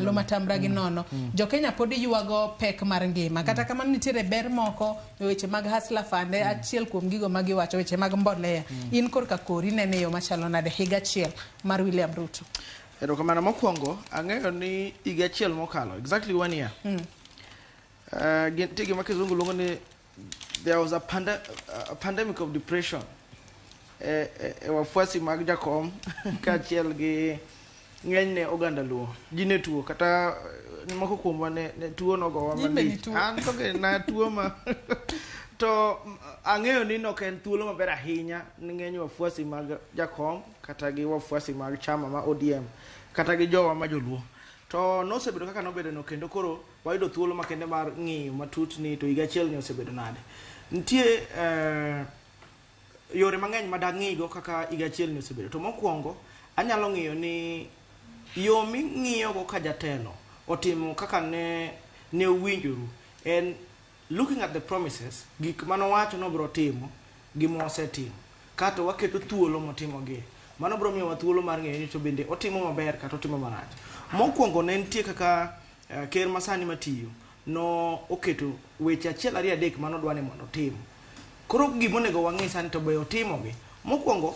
ndalo matamra gi nono. Jo Kenya pod ywago pek mar ngima. Kata kamano nitiere ber moko e weche mag Hustler Fund, achiel kuom gigo ma giwacho weche mag mbolea. In korka kori inene e yo machalo nade higa achiel mar William Ruto? Erokamano mokwongo, ang'eyo ni higa achiel mokalo, exactly one year. Nitie gima kizungu luongo ni there was a pandemic of depression e wafuasi mag jakom kaachiel gi ng'enyne oganda luo. Ji ne tuo kata moko kuomwa ne tuo nogowa In be malich. nituo. An to be natuo ma to ang'eyo ni nok en thuolo maber ahinya ni ng'eny wafuasi mag jakom kata gi wafuasi mag chama ma ODM kata gi jowa ma joluo. To nosebedo kaka nobedo no kendo koro wayudo thuolo makende mar ng'iyo matut ni to higa achiel ni osebedo nade. Nitie yore mang'eny ma dang'igo kaka higa achiel ni osebedo. To mokwongo anyalo ng'iyo ni yo ming'iyogo ka jatelo otimo kaka ne owinjoru en looking at the promises, gik manowacho nobiro timo gi mosetimo. Kato waketo thuolo motimogie. Mano biro miyowa thuolo mar ng'eyo ni to bende otimo maber kata otimo marach. Mokwongo ne nitie kaka ker masani matiyo no oketo weche achiel ariyo adek manodwa ni mondo otim. Koro gimonego wang'i sani to be otimogi. Mokwongo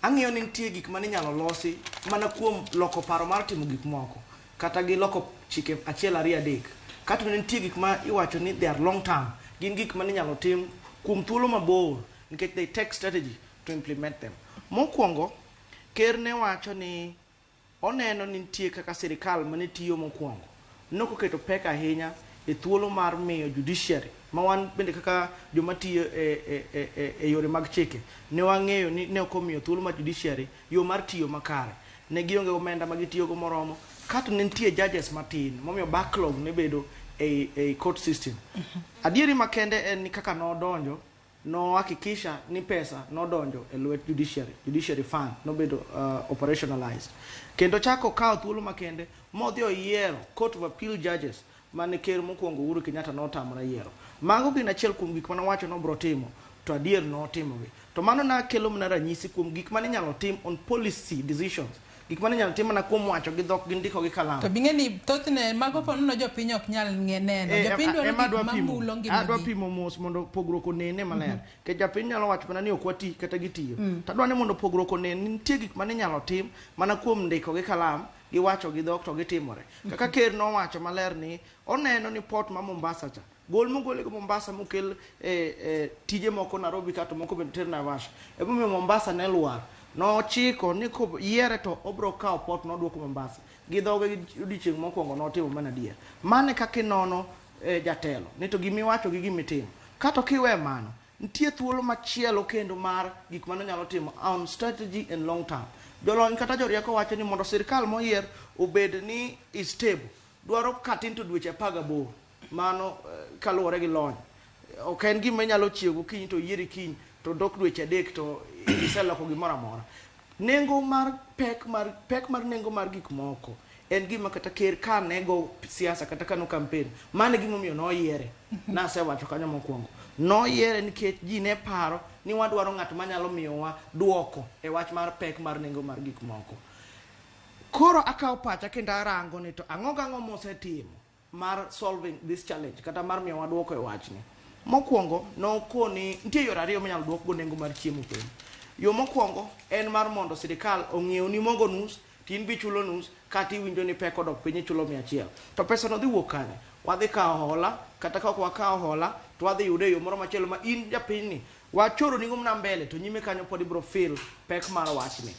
ang'iyo ni nitie gik mane inyalo losi mana kuom loko paro mar timo gik moko kata gi loko chike achiel ariyo adek. Kato ne nitie gik ma iwacho ni they are long term. Gin gik mane inyalo tim kuom thuolo mabor nikech they take strategy to implement them. Mokwongo, ker ne wacho ni oneno ni nitie kaka sirikal mane tiyo mokwongo nokoketo pek ahinya e thuolo mar miyo judiciary ma wan bende kaka joma tiyo e yore mag chike ne wang'eyo ni ne ok omiyo thuolo mar judiciary yo mar tiyo makare. Ne gionge omenda ma gitiyogo moromo kato ne nitie judges matin momiyo backlog ne bedo ei court system. Adieri makende en ni kaka nodonjo no hakikisha ni pesa nodonjo e lwet judiciary, judiciary fund nobedo operationalized. Kendo chako kawo thuolo makende modhi oyiero court of appeal judges mane ker mokwongo Uhuru Kenyatta notamore yiero. Mago gin achiel kuom gik mane owacho nobiro timo to adier notimogi. To mano nakelo mana ranyisi kuom gik mane inyalo tim on policy decisions. Gik mane inyalo tim mana kuom wacho gi dhok gi ndiko gi kalam. To bing'e ni thothne mago po nono jopiny ok nyal neno. Jopiny dwaro Ema gik adwa pimo. mamulo Adwa ngimagi. pimo mos mondo pogruok onene maler. Nikech japiny nyalo wacho mana ni ok wati kata gitiyo. To adwa ni mondo pogruok onen ni nitie gik mane inyalo tim mana kuom ndiko gi kalam gi wacho gi dhok to gitimore. Kaka ker nowacho maler ni oneno ni port ma Mombasa cha gol mogol go Mombasa mokel tije moko Nairobi ka to moko bende ter Naivasha. Emomiyo Mombasa ne lwar. Nochiko ni koyiere to obro kawo port noduoko Mombasa. Gi dhoge gi odiochieng' mokwongo notimo mana adier. Mano e kaka inono jatelo ni to gimiwacho gi gimitimo. Kato kiwe mano, nitie thuolo machielo kendo mar gik mane onyalo timo on strategy and long term. Jolony kata jorieko wacho ni mondo sirikal moyier obed ni is stable, dwaro katin to dweche 18. Mano kaluwore gi lony. Ok en gima inyalo chiew gokinyi to yieri kiny to dok dweche 3 to iseloko gimoro amora. Nengo mar pek mar nengo mar gik moko en gima kata ker ka ne go siasa kata ka no campaign, mano e gimomiyo noyiere. Nasewacho kanyo mokwongo. Noyiere nikech ji ne paro ni wadwaro ng'at manyalo miyowa duoko e wach mar pek mar nengo mar gik moko. Koro akawo pacha kendo arango ni to ang'o gang'o mosetimo mar solving this challenge kata mar miyowa duoko e wachni. Mokwongo nokoni nitie yore ariyo minyalo duok go nengo mar chiemo piny. Yo mokwongo en mar mondo sirikal ong'iewni mogo nus to in be ichulo nus kata iwinjo ni pek odok piny ichulo 100. To pesa no dhi wuok kanye? Wadhi kawo hola kata ka ok wakawo hola to wadhi yude e yo moro machielo ma in japinyni wachoro ni mana mbele to nyime kanyo pod ibiro feel pek mar wachni.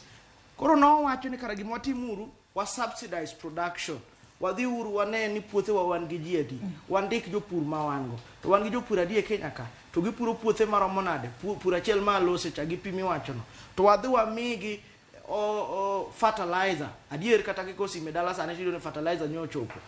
Koro nowacho ni kara gima watimuru wa subsidize production. Wadhi uru wane ni puothewa wan gi ji adi. Wandik jopur ma wan go. To wan gi jopur adi e Kenya ka? To gipuro puothe maromo nade? Pur achiel ma alose cha gi pi miwacho no. To wadhi wamigi fertilizer. Adier kata kiko sime dala sani tiyudo ni fertilizer nyo ochopo.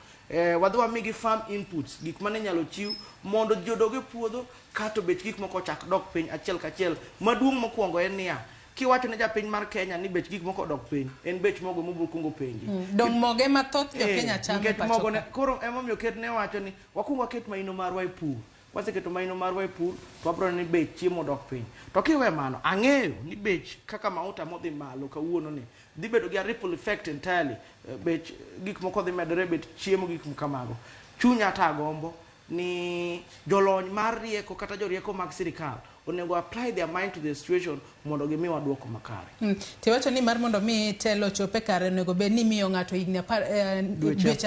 Wadhi wamigi farm inputs, gik mane inyalo chiw mondo ji odog e puodho kato bech gik moko ochak dok piny achiel kachiel. Maduong' mokwongo en niya, kiwacho ne japiny mar Kenya ni bech gik moko odok piny, en bech mogo mobiro kuongo penji. Dong mogo ema thoth jo Kenya chamo e Nikech pacho mogo ne, ka. koro emomiyo ker ne wacho ni wakuong waket maino marwa e pur. Kwaseketo maino marwa e pur to wabro neno ni bech chiemo dok piny. To kiwe mano, ang'eyo ni bech kaka mauta modhi malo kawuono ni dhi bedo gi a ripple effect entirely. Bech gik moko dhi medore, bech chiemo gik kamago. Chunya to agombo ni jolony mar rieko kata jorieko mag sirikal onego apply their mind to the situation mondo gimiwa duoko makare. Tiwacho ni mar mondo mi telo ochope kare onego bed ni imiyo ng'ato higni apar, dweche.